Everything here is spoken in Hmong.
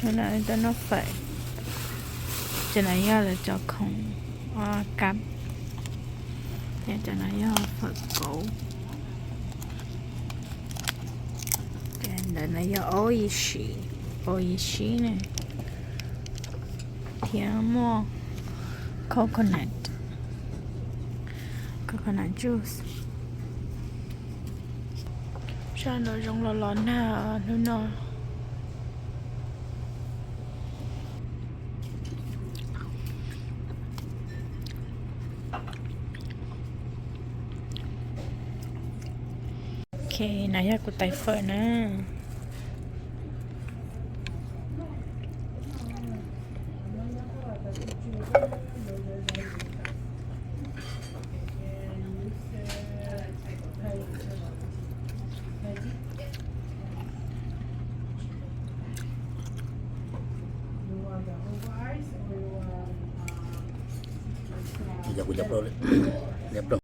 Hnub no tuaj noj fawm. Cov no yog lawv cov khoom kab, cov no yog fawm kauv. Ntawm no yog oishi, oishi ne, thiab muaj coconut, coconut juice. Sab nraum zoov los los nag hnub no. Ok, no yog kuv tais fawm na. Yog kuv cov plaub, cov plaub.